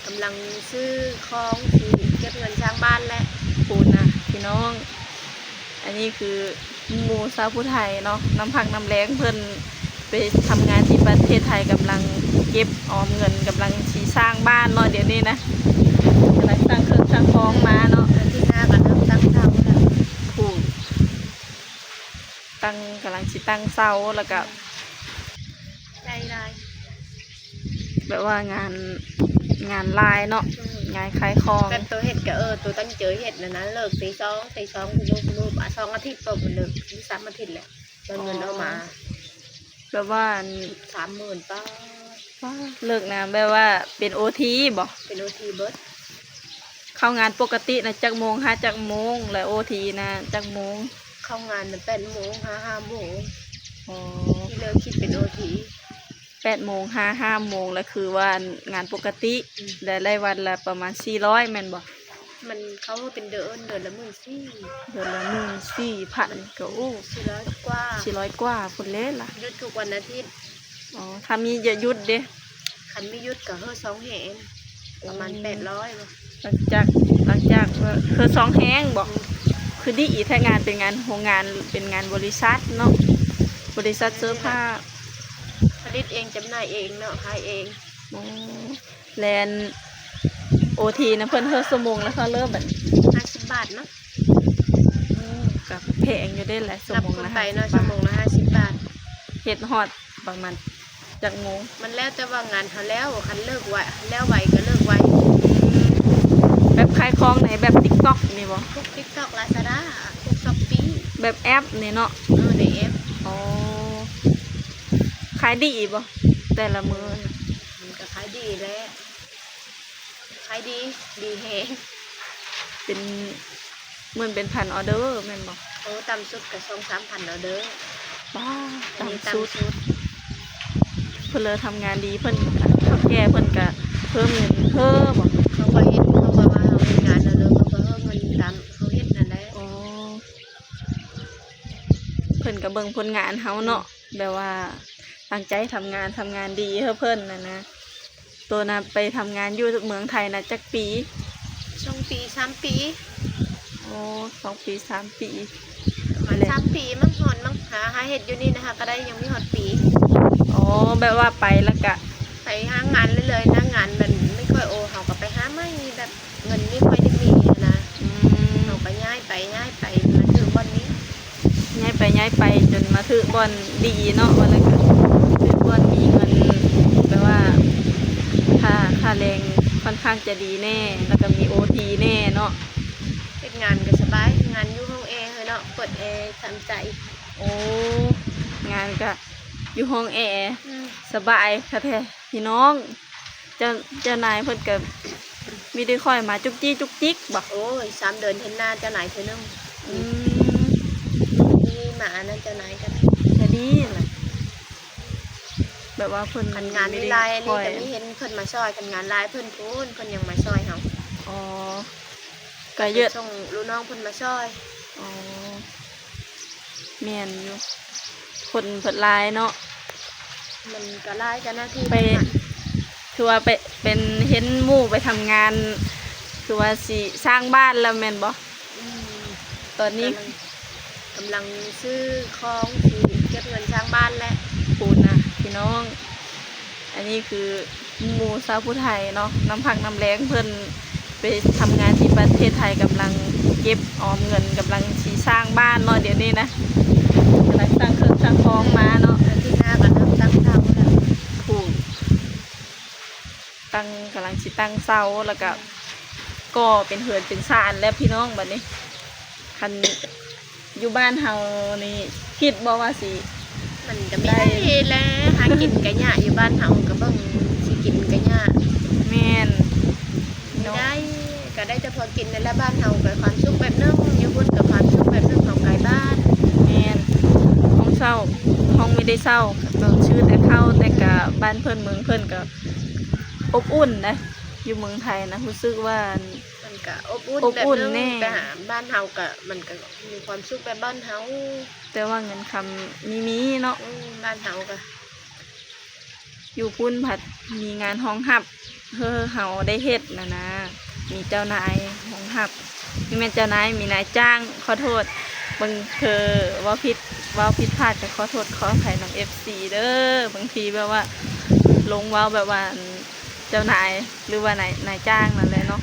ກຳລັງຊື້ຂອງຊິເກັບເງິນສ້າງບ້ານແຫຼະ. ພຸ້ນນະພີ່ນ້ອງ ອັນນີ້ຄືໝູ່ຊາວຜູ້ໄທເນາະ ນ້ຳພັກນ້ຳແຮງເພິ່ນໄປທຳງານທີ່ປະເທດໄທ ກຳລັງເກັບອອມເງິນ ກຳລັງຊິສ້າງບ້ານເນາະ ດຽວນີ້ນະ ກຳລັງສ້າງເຄື່ອງສ້າງຂອງມາເນາະ. ອາທິດໜ້າກໍເລີ່ມຕັ້ງເສົາແລ້ວ ຜູ້ ຕັ້ງ ກຳລັງຊິຕັ້ງເສົາ ແລ້ວກໍ ໄດ້ຫຼາຍ ແບບວ່າງານ ງານຫຼາຍເນາະ ອືມ ງານຂາຍຂອງ. ແບບໂຕເຮັດກໍ ເອີ ໂຕຕັ້ງໃຈເຮັດນັ້ນນະ ເລີກຕີສອງ ຕີສອງ ລູບ ລູບ ອາ ສອງອາທິດກໍເລີກ ສາມອາທິດແຫຼະ ໄດ້ເງິນອອກມາ. ອໍ ແບບວ່າອັນ ສາມໝື່ນປາຍ. ປາ ເລີກນະ ແບບວ່າເປັນໂອທີບໍ? ເປັນໂອທີເບິດ. ເຂົ້າງານປົກກະຕິນະຈັກໂມງຫາຈັກໂມງ ແລະໂອທີນະຈັກໂມງ? ເຂົ້າງານນະແປດໂມງຫາຫ້າໂມງ. ອໍ ທີ່ເລີກຄິດເປັນໂອທີ ແປດໂມງຫາຫ້າໂມງ ລະຄືວ່າງານປົກກະຕິ ອືມ ລະໄດ້ວັນລະປະມານສີ່ຮ້ອຍແມ່ນບໍ່? ມັນເຂົ້າເປັນເດືອນ ເດືອນລະໝື່ນສີ່. ເດືອນລະໝື່ນສີ່ພັນ ກໍ ໂອ້ ສີ່ຮ້ອຍກວ່າ ສີ່ຮ້ອຍກວ່າພຸ້ນເລີຍລະ. ຢຸດທຸກວັນອາທິດ. ອໍ ຖ້າມີຈະຢຸດເດ? ຄັນມີຢຸດກໍເຮີສອງແຮງ ປະມານ ອືມ ແປດຮ້ອຍບໍ? ຫຼັງຈາກ ຫຼັງຈາກເຮີສອງແຮງບໍ? ອືມ ຄືດີອີກແທ້ ງານເປັນງານໂຮງງານ ເປັນງານບໍລິສັດເນາະ ບໍລິສັດເສື້ອຜ້າ ຜະລິດເອງ ຈຳໜ່າຍເອງເນາະ ຂາຍເອງ. ອໍ ແລະ ອັນ ໂອທີນະ ເພິ່ນເຮີຊົ່ວໂມງລະເທົ່າເລີບບັດນີ້? ຫ້າສິບບາດເນາະ. ໂອ້ ກໍແພງຢູ່ເດ້ແຫຼະ ຊົ່ວໂມງລະຫ້າສິບບາດ. ນັບຂຶ້ນໄປເນາະ ຊົ່ວໂມງລະຫ້າສິບບາດ. ເຮັດຮອດປະມານຈັກໂມງ? ມັນແລ້ວແຕ່ວ່າງານເຮົາແລ້ວ ຄັນເລີກໄວ ແລ້ວໄວກໍເລີກໄວ. ອືມ ແບບຂາຍຂອງໃນແບບຕິກຕັອກນີ້ບໍ? ພວກຕິກຕັອກ ລາຊາດ້າ ພວກຊັອບປີ້ ແບບແອັບນີ້ເນາະ? ເອີ ໃນແອັບ. ອໍ ຂາຍດີບໍແຕ່ລະມື້? ມັນກໍຂາຍດີແຫຼະ. ຂາຍດີ ດີແຮງ. ເປັນ ໝື່ນເປັນພັນອໍເດີແມ່ນບໍ່? ໂອ້ ຕ່ຳສຸດກໍສອງສາມພັນອໍເດີ. ປ້າ ອັນນີ້ຕ່ຳສຸດ ຕ່ຳສຸດ. ເພິ່ນເລີຍທຳງານດີ ເພິ່ນ ເຖົ້າແກ່ເພິ່ນກະເພີ່ມເງິນເພີ່ມບໍ່? ເຂົາກໍເຮັດ ເຂົາກໍວ່າເຮົາເຮັດງານແລ້ວເລີຍ ເຂົາກໍເພີ່ມເງິນຕາມເຮົາເຮັດນັ້ນແຫຼະ. ອໍ ເພິ່ນກໍເບິ່ງຜົນງານເຮົາເນາະ. ແບບວ່າຕັ້ງໃຈທຳງານ ທຳງານດີໃຫ້ເພິ່ນຫັ້ນນະ. ໂຕນະໄປທຳງານຢູ່ເມືອງໄທນະຈັກປີ? ສອງປີ ສາມປີ. ໂອ້ ສອງປີ ສາມປີ ປະມານສາມປີມັ້ງ ຮອດມັ້ງ. ຫາ ຫາເຮັດຢູ່ນີ້ນະ ຫາກໍໄດ້ ຍັງມີຮອດປີ. ອໍ ແບບວ່າໄປແລ້ວກະ ໄປຫາງານເລື້ອຍໆນະ ງານມັນບໍ່ຄ່ອຍໂອ ເຮົາກໍໄປຫາໃໝ່ ແບບເງິນບໍ່ຄ່ອຍໄດ້ມີຫັ້ນນະ. ອືມ ເຮົາກໍຍ້າຍໄປ ຍ້າຍໄປ ມາຖືກບ່ອນນີ້. ຍ້າຍໄປຍ້າຍໄປຈົນມາຖືກບ່ອນດີເນາະ ວ່າແລ້ວກະຖືກບ່ອນມີເງິນ ແບບວ່າຄ່າ ຄ່າແຮງຂ້ອນຂ້າງຈະດີແດ່ ແລ້ວກະມີໂອທີແດ່ເນາະ. ເຮັດງານກະສະບາຍ ເຮັດງານຢູ່ຫ້ອງແອເນາະ ເປີດແອຕາມໃຈ. ໂອ້ ງານກະຢູ່ຫ້ອງແອ ອືມ ສະບາຍຄັກແທ້. ພີ່ນ້ອງ ເຈົ້າ ເຈົ້ານາຍເພິ່ນກະມີແຕ່ຂ້ອຍມາຈຸກຈິກຈຸກຈິກບໍ? ໂອ້ຍ ສາມເດືອນເຫັນໜ້າເຈົ້ານາຍເທື່ອໜຶ່ງ. ອືມ ມີມາອັນນັ້ນເຈົ້ານາຍກໍ ກະດີແຫຼະ ແບບວ່າເພິ່ນ ຄັນງານມີຫຼາຍນີ້ກໍມີເຫັນເພິ່ນມາຊ່ອຍ ຄັນງານຫຼາຍເພິ່ນພຸ້ນ ເພິ່ນຍັງມາຊ່ອຍເຮົາ. ອໍ ກະເຍາະ ສົ່ງລູກນ້ອງເພິ່ນມາຊ່ອຍ. ອໍ ແມ່ນຢູ່ ຄົນເພິ່ນຫຼາຍເນາະ. ມັນກໍຫຼາຍ ເຈົ້າໜ້າທີ່ໄປ ເພິ່ນນະ ຄືວ່າໄປ ເປັນເຫັນໝູ່ໄປທຳງານ ຄືວ່າຊິສ້າງບ້ານແລ້ວແມ່ນບໍ່? ອືມ ຕອນນີ້ກຳລັງ ກຳລັງຊື້ຂອງຊິເກັບເງິນສ້າງບ້ານແຫຼະ. ພຸ້ນນະ ພີ່ນ້ອງ ອັນນີ້ຄື ໝູ່ຊາວຜູ້ໄທເນາະ ນ້ຳພັກນ້ຳແຮງເພິ່ນໄປທຳງານທີ່ປະເທດໄທ ກຳລັງເກັບອອມເງິນ ກຳລັງຊິສ້າງບ້ານເນາະ ດຽວນີ້ນະ ກຳລັງສ້າງເຄື່ອງສ້າງຂອງມາເນາະ. ອາທິດໜ້າກໍເລີ່ມຕັ້ງເສົາແລ້ວ ຜູ້ ຕັ້ງ ກຳລັງຊິຕັ້ງເສົາ ແລ້ວກໍກໍ່ເປັນເຮືອນເປັນຊານແລ້ວພີ່ນ້ອງ ບັດນີ້ ຄັນ ຢູ່ບ້ານເຮົານີ້ຄິດບໍ່ວ່າຊິ ມັນກໍມີໄດ້ແຫຼະ ຫາກິນກໍຍາກ ຢູ່ບ້ານເຮົາກໍເບິ່ງຊິກິນກໍຍາກ. ແມ່ນ ມີໄດ້ ກໍໄດ້ແຕ່ພໍກິນນັ້ນແຫຼະ. ບ້ານເຮົາກໍຄວາມສຸກແບບໜຶ່ງ ຢູ່ພຸ້ນກໍຄວາມສຸກແບບໜຶ່ງ ເຮົາໄກບ້ານ. ແມ່ນ ຫ້ອງເຊົ່າ ຫ້ອງມີໄດ້ເຊົ່າ ກໍຕ້ອງຊື້ແຕ່ເຂົ້າ ແຕ່ກໍບ້ານເພິ່ນເມືອງເພິ່ນກໍອົບອຸ່ນເດ້ ຢູ່ເມືອງໄທນະ ຮູ້ສຶກວ່າ ມັນກະອົບອຸ່ນ ອົບອຸ່ນແບບໜຶ່ງ ແນ່ ໄປຫາບ້ານເຮົາກະ ມັນກະມີຄວາມສຸກແບບບ້ານເຮົາ ແຕ່ວ່າເງິນຄຳມີມີເນາະ. ອືມ ບ້ານເຮົາກະ ຢູ່ພຸ້ນພັດມີງານຮອງຮັບ ເຮີເຮົາໄດ້ເຮັດນະນະ ມີເຈົ້ານາຍຮອງຮັບ ບໍ່ແມ່ນເຈົ້ານາຍ ມີນາຍຈ້າງ ຂໍໂທດ ບາງເທື່ອເວົ້າຜິດ ເວົ້າຜິດພາດກໍຂໍໂທດຂໍອະໄພນຳເອັຟຊີເດີ. ບາງທີແບບວ່າລົງເວົ້າແບບວ່າ ອັນ ເຈົ້ານາຍ ຫຼືວ່ານາຍ ນາຍຈ້າງນັ້ນແຫຼະເນາະ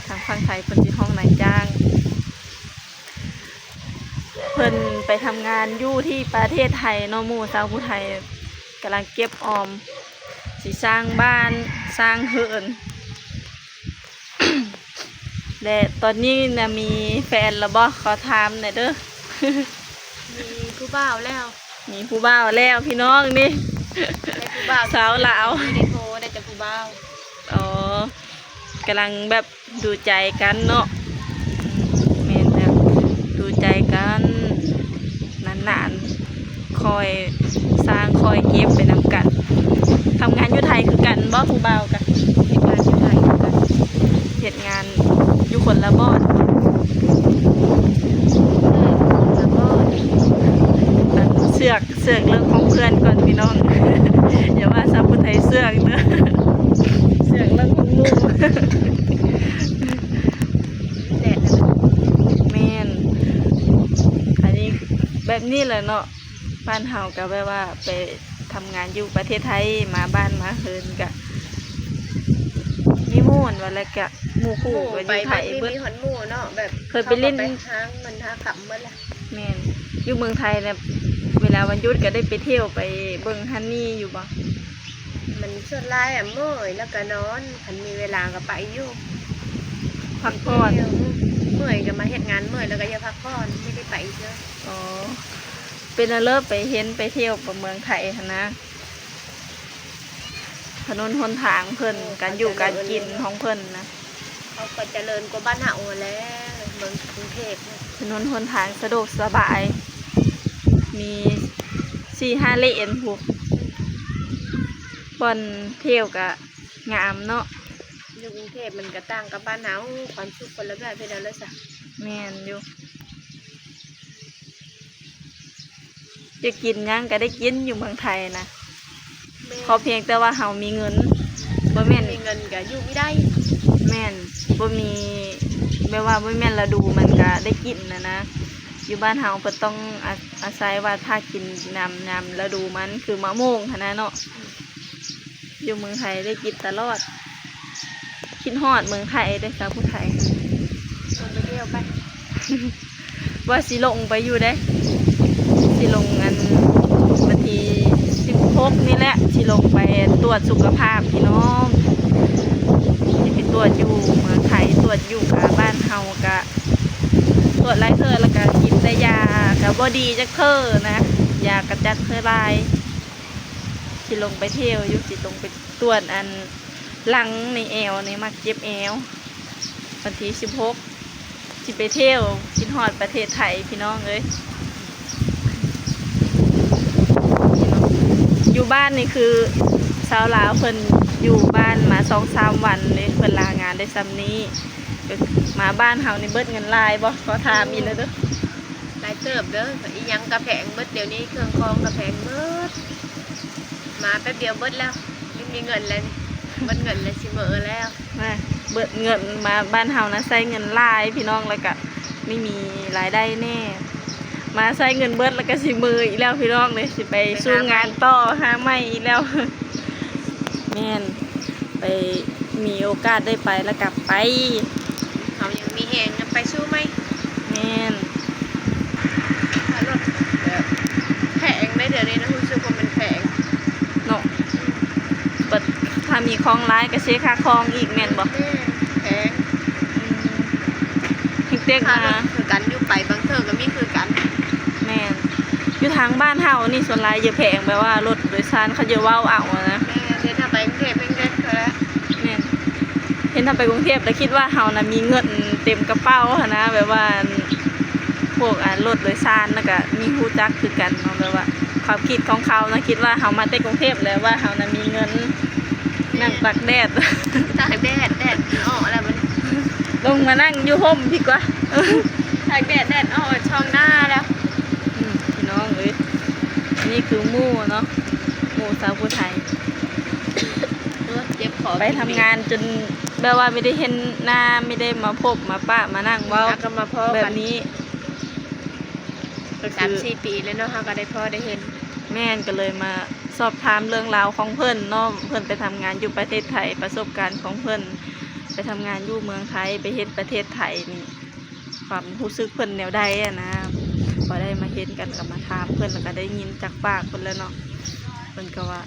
ທາງຝັ່ງໄທເພິ່ນຊິຮ້ອງນາຍຈ້າງ. ເພິ່ນໄປທຳງານຢູ່ທີ່ປະເທດໄທເນາະ ໝູ່ຊາວຜູ້ໄທກຳລັງເກັບອອມ ຊິສ້າງບ້ານສ້າງເຮືອນ ແລະ ຕອນນີ້ນະມີແຟນແລ້ວບໍ່? ຂໍຖາມແດ່ເດີ. ມີຜູ້ບ່າວແລ້ວ. ມີຜູ້ບ່າວແລ້ວພີ່ນ້ອງນີ້ ໄດ້ຜູ້ບ່າວ ສາວລາວ ບໍ່ໄດ້ໂທ ໄດ້ແຕ່ຜູ້ບ່າວ. ອໍ ກຳລັງແບບ ດູໃຈກັນເນາະ. ແມ່ນແລ້ວ ດູໃຈກັນ ນານໆ ຄ່ອຍສ້າງຄ່ອຍເກັບໄປນຳກັນ. ທຳງານຢູ່ໄທຄືກັນບໍ່ ຜູ້ບ່າວກະ? ເຮັດງານຢູ່ໄທຄືກັນ. ເຮັດງານຢູ່ຄົນລະບ່ອນ. ເອີ ຄົນລະບ່ອນ. ອັນ ເຊືອກ ເຊືອກເລື່ອງຂອງເພື່ອນກ່ອນພີ່ນ້ອງ ຢ່າວ່າຊາວຜູ້ໄທເຊືອກເດີ ເຊືອກເລື່ອງຂອງໝູ່. ແດດນະ ແມ່ນ ອັນນີ້ແບບນີ້ແຫຼະເນາະ ບ້ານເຮົາກະແບບວ່າໄປທຳງານຢູ່ປະເທດໄທ ມາບ້ານມາເຮືອນກະມີໝູ່ ວ່າແລ້ວກະໝູ່ຄູ່ ໝູ່ ກໍຢູ່ໄທເບິດ ມີ ມີຮອດໝູ່ເນາະ ແບບເຄີຍໄປຫຼິ້ນ ເຂົາກໍໄປຫາເງິນຫາຄຳເບິດແຫຼະ. ແມ່ນ ຢູ່ເມືອງໄທນະ ເວລາວັນຢຸດກໍໄດ້ໄປທ່ຽວໄປເບິ່ງຫັ້ນນີ້ຢູ່ບໍ່? ມັນສ່ວນຫຼາຍອະເມື່ອຍແລ້ວກໍນອນ ຄັນມີເວລາກໍໄປຢູ່ ພັກຜ່ອນ. ເມື່ອຍກໍມາເຮັດງານ ເມື່ອຍແລ້ວກໍຢາກພັກຜ່ອນ ບໍ່ໄດ້ໄປເທື່ອ. ອໍ ເປັນແນວເລີບໄປເຫັນໄປທ່ຽວໄປເມືອງໄທຫັ້ນນະ ຖະໜົນຫົນທາງເພິ່ນ ໂອ້ ການຢູ່ການກິນຂອງເພິ່ນນະ ເຂົາກໍຈະເລີນກວ່າບ້ານເຮົາຫັ້ນແຫຼະ ເມືອງກຸງເທບ. ຖະໜົນຫົນທາງສະດວກສະບາຍ ມີສີ່ຫ້າເລນພຸ້ນ ບ່ອນທ່ຽວກະງາມເນາະ. ຢູ່ກຸງເທບມັນກະຕ່າງກັບບ້ານເຮົາ ຄວາມສຸກຄົນລະແບບ ເຮັດແນວໃດຊະ. ແມ່ນຢູ່. ຢາກກິນຫຍັງກໍໄດ້ກິນຢູ່ເມືອງໄທນະ. ແມ່ນ. ຂໍພຽງແຕ່ວ່າເຮົາມີເງິນ ບໍ່ແມ່ນ ມີເງິນກໍຢູ່ບໍ່ໄດ້. ແມ່ນ ບໍ່ມີ ແບບວ່າບໍ່ແມ່ນລະດູມັນກໍໄດ້ກິນນະນະ. ຢູ່ບ້ານເຮົາກໍຕ້ອງອາ ອາໄສວ່າຖ້າກິນນຳ ນຳລະດູມັນ ຄືມະມ່ວງຫັ້ນນະເນາະ. ຢູ່ເມືອງໄທໄດ້ກິນຕະຫຼອດ. ຄິດຮອດເມືອງໄທເດ້ ຊາວຜູ້ໄທ. ລົງໄປທ່ຽວໄປ ວ່າຊິລົງໄປຢູ່ເດ້ ຊິລົງອັນ ວັນທີສິບຫົກນີ້ແຫຼະ ຊິລົງໄປຕວດສຸຂະພາບພີ່ນ້ອງ ຊິໄປຕວດຢູ່ເມືອງໄທ ຕວດຢູ່ກະບ້ານເຮົາກະ ຕວດຫຼາຍເທື່ອແລ້ວກະກິນແຕ່ຢາກະບໍ່ດີຈັກເທື່ອນະ ຢາກະຈັດເທື່ອຫຼາຍ. ຊິລົງໄປທ່ຽວຢູ່ ຊິລົງໄປຕວດອັນ ຫຼັງໃນແອວນີ້ມັກເຈັບແອວ. ວັນທີສິບຫົກ ຊິໄປທ່ຽວ ຄິດຮອດປະເທດໄທພີ່ນ້ອງເອີຍ. ຢູ່ບ້ານນີ້ຄືຊາວລາວເພິ່ນຢູ່ບ້ານມາສອງສາມວັນເດ້ ເພິ່ນລາງານໄດ້ຊ່ຳນີ້. ມາບ້ານເຮົານີ້ເບິດເງິນຫຼາຍບໍ່? ຂໍຖາມອີກແລ້ວເດີ. ຫຼາຍເຕີບເດີ ອີ່ຫຍັງກະແພງເບິດ ດຽວນີ້ເຄື່ອງຂອງກະແພງເບິດ. ມາແປັບດຽວເບິດແລ້ວ ບໍ່ມີເງິນແລ້ວນີ້ ເບິດເງິນແລ້ວ ຊິເມີແລ້ວ. ມາເບິດເງິນ ມາບ້ານເຮົານະໃຊ້ເງິນຫຼາຍພີ່ນ້ອງ ແລ້ວກະໄມ່ມີລາຍໄດ້ແນ່. ມາໃຊ້ເງິນເບິດແລ້ວກະຊິເມີອີກແລ້ວພີ່ນ້ອງເອີຍ ຊິໄປ ໄປຫາໃໝ່ ສູ້ງານຕໍ່ ຫາໃໝ່ອີກແລ້ວ. ແມ່ນ ໄປ ມີໂອກາດໄດ້ໄປແລ້ວກໍໄປ ເຮົາຍັງມີແຮງ ຍັງໄປສູ້ໃໝ່. ແມ່ນ ຄ່າລົດແບບແພງເດ້ ດຽວນີ້ນະ ຮູ້ສຶກວ່າມັນແພງເນາະ. ບັດຖ້າມີຂອງຫຼາຍກໍເສຍຄ່າຂອງອີກແມ່ນບໍ່? ແມ່ນ ແພງ. ອືມ ເຮັງເຕັກ ຄ່າລົດຄືກັນ ຢູ່ໄປບາງເທື່ອກໍມີຄືກັນ. ແມ່ນ ຢູ່ທາງບ້ານເຮົານີ້ສ່ວນຫຼາຍຈະແພງ ແບບວ່າລົດໂດຍສານເຂົາຈະເວົ້າເອົານະ. ແມ່ນ ເຮັດໃຫ້ໄປກຸງເທບແພງເດ້. ແມ່ນ ເຫັນເຮົາໄປກຸງເທບແລ້ວຄິດວ່າເຮົານະມີເງິນເຕັມກະເປົາຫັ້ນນະ ແບບວ່າ ອັນ ພວກ ອັນ ລົດໂດຍສານນະກະມີຮູ້ຈັກຄືກັນເນາະ ແບບວ່າຄວາມຄິດຂອງເຂົານະ ຄິດວ່າເຮົາມາແຕ່ກຸງເທບແລ້ວວ່າເຮົານະມີເງິນ ແມ່ນ ນັ່ງຕາກແດດ ຕາກແດດ ແດດອອກແລ້ວບັດນີ້ ລົງມານັ່ງຢູ່ຮົ່ມດີກວ່າ ຕາກແດດ ແດດອອກຊ່ອງໜ້າແລ້ວ. ອືມ ພີ່ນ້ອງເອີຍ ອັນນີ້ຄືໝູ່ເນາະ ໝູ່ຊາວຜູ້ໄທ. ເອີ ໄປທຳງານຈົນແບບວ່າບໍ່ໄດ້ເຫັນໜ້າ ບໍ່ໄດ້ມາພົບມາປະມານັ່ງເວົ້າ ແລ້ວກໍມາພໍ້ກັນແບບນີ້ ກໍຄືສາມສີ່ປີແລ້ວເນາະ ເຮົາກໍໄດ້ພໍ້ໄດ້ເຫັນ. ແມ່ນ ກໍເລີຍມາສອບຖາມເລື່ອງລາວຂອງເພິ່ນເນາະ ເພິ່ນໄປທຳງານຢູ່ປະເທດໄທ ປະສົບການຂອງເພິ່ນໄປທຳງານຢູ່ເມືອງໄທ ໄປເຮັດປະເທດໄທນີ້ ຄວາມຮູ້ສຶກເພິ່ນແນວໃດຫັ້ນນະ ພໍໄດ້ມາເຫັນກັນ ກໍມາຖາມເພິ່ນ ແລ້ວກໍໄດ້ຍິນຈາກປາກເພິ່ນແລ້ວເນາະ ເພິ່ນກໍວ່າ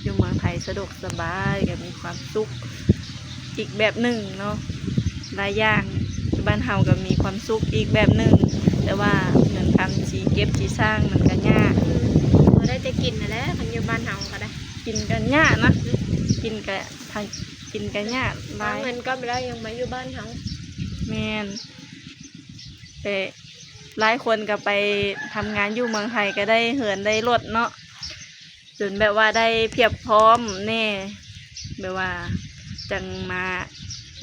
ຢູ່ເມືອງໄທສະດວກສະບາຍ ກໍມີຄວາມສຸກອີກແບບໜຶ່ງເນາະ ຫຼາຍຢ່າງ ຢູ່ບ້ານເຮົາກໍມີຄວາມສຸກອີກແບບໜຶ່ງ ແຕ່ວ່າເງິນຄຳຊິເກັບຊິສ້າງມັນກໍຍາກ ພໍໄດ້ແຕ່ກິນຫັ້ນແຫຼະ ຄັນຢູ່ບ້ານເຮົາກໍໄດ້ ກິນກໍຍາກນະ ກິນກໍ ກິນກໍຍາກຫຼາຍ ຫາເງິນກ່ອນແລ້ວຈັ່ງມາຢູ່ບ້ານເຮົາ. ແມ່ນ ແຕ່ຫຼາຍຄົນກໍໄປທຳງານຢູ່ເມືອງໄທກໍໄດ້ເຮືອນໄດ້ລົດເນາະ ຈົນແບບວ່າໄດ້ພຽບພ້ອມແດ່ ແບບວ່າຈັ່ງມາ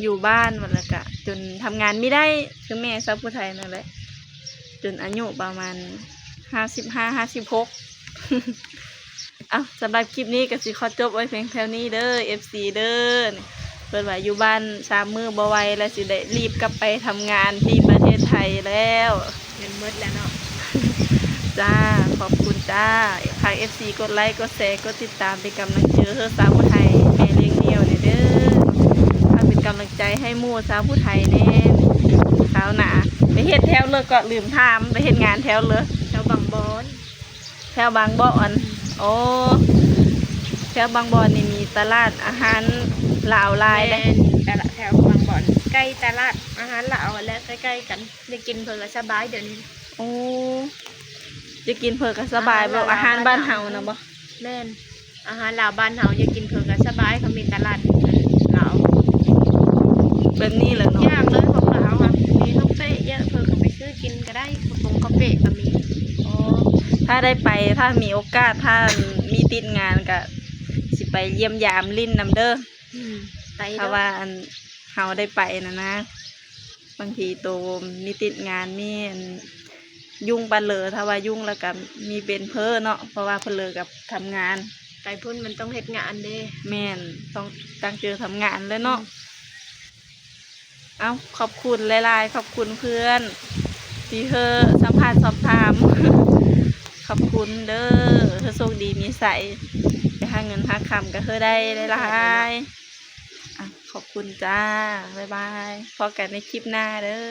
ຢູ່ບ້ານ ແລ້ວກໍຈົນທຳງານມີໄດ້ ຄືແມ່ຊາວຜູ້ໄທນັ້ນແຫຼະ ຈົນອາຍຸປະມານຫ້າສິບຫ້າ ຫ້າສິບຫົກ ເອົ້າ ສຳລັບຄລິບນີ້ກໍຊິຂໍຈົບໄວ້ພຽງເທົ່ານີ້ເດີ ເອັຟຊີເດີ ເພິ່ນວ່າຢູ່ບ້ານສາມມື້ບໍ່ໄຫວ ແລ້ວຊິໄດ້ລີບກັບໄປທຳງານທີ່ປະເທດໄທແລ້ວ ເງິນໝົດແລ້ວເນາະ. ຈ້າ ຂອບຄຸນຈ້າ ຝາກເອັຟຊີກົດໄລ ກົດແຊ ກົດຕິດຕາມ ເປັນກຳລັງໃຈໃຫ້ສາວຜູ້ໄທ ແມ່ລ້ຽງດຽວແດ່ເດີ ຝາກເປັນກຳລັງໃຈໃຫ້ໝູ່ຊາວຜູ້ໄທແດ່ ຄາວໜ້າໄປເຮັດແຖວເລີ ກໍລືມຖາມ ໄປເຮັດງານແຖວເລີ ແຖວບາງບອນ. ແຖວບາງບອນ ໂອ້ ແຖວບາງບອນນີ້ມີຕະຫຼາດອາຫານລາວຫຼາຍເດ້. ແມ່ນ ຕະຫຼາດແຖວບາງບອນ ໃກ້ຕະຫຼາດອາຫານລາວຫັ້ນແຫຼະ ໃກ້ໆກັນ ໄດ້ກິນເພິ່ນກໍສະບາຍດຽວນີ້. ໂອ້ ໄດ້ກິນເພິ່ນກໍສະບາຍ ແບບອາຫານບ້ານເຮົານະບໍ? ແມ່ນ ອາຫານລາວບ້ານເຮົາ ຢາກກິນເພິ່ນກໍສະບາຍ ເຂົາມີຕະຫຼາດລາວແບບນີ້ແຫຼະເນາະ ຢ່າງເລີຍຂອງລາວ ມີເຂົ້າເປະເຍາະ ເພິ່ນກໍໄປຊື້ກິນກໍໄດ້ ເຂົ້າປົງເຂົ້າເປະກໍມີ. ອໍ ຖ້າໄດ້ໄປ ຖ້າມີໂອກາດ ຖ້າມີຕິດງານກໍຊິໄປຢ້ຽມຢາມຫຼິ້ນນຳເດີ ອືມ ໄປເດີ ຖ້າວ່າອັນເຮົາໄດ້ໄປນະນະ ບາງທີໂຕມີຕິດງານ ມີອັນ ຫຍຸ້ງປານເລີ ຖ້າວ່າຫຍຸ້ງແລ້ວກໍມີເປັນເພີ້ເນາະ ເພາະວ່າເພິ່ນເລີກັບທຳງານ ໄປພຸ້ນມັນຕ້ອງເຮັດງານເດ້. ແມ່ນ ຕ້ອງຕັ້ງໃຈທຳງານແຫຼະເນາະ. ອືມ ເອົ້າ ຂອບຄຸນຫຼາຍໆ ຂອບຄຸນເພື່ອນທີ່ເຮີສຳພາດສອບຖາມ ຂອບຄຸນເດີ ເຮີໂຊກດີມີໄຊ ໄປຫາເງິນຫາຄຳກໍເຮີໄດ້ຫຼາຍໆ. ອ່ະ ຂອບຄຸນຈ້າ ບາຍບາຍ ພໍ້ກັນໃນຄລິບໜ້າເດີ.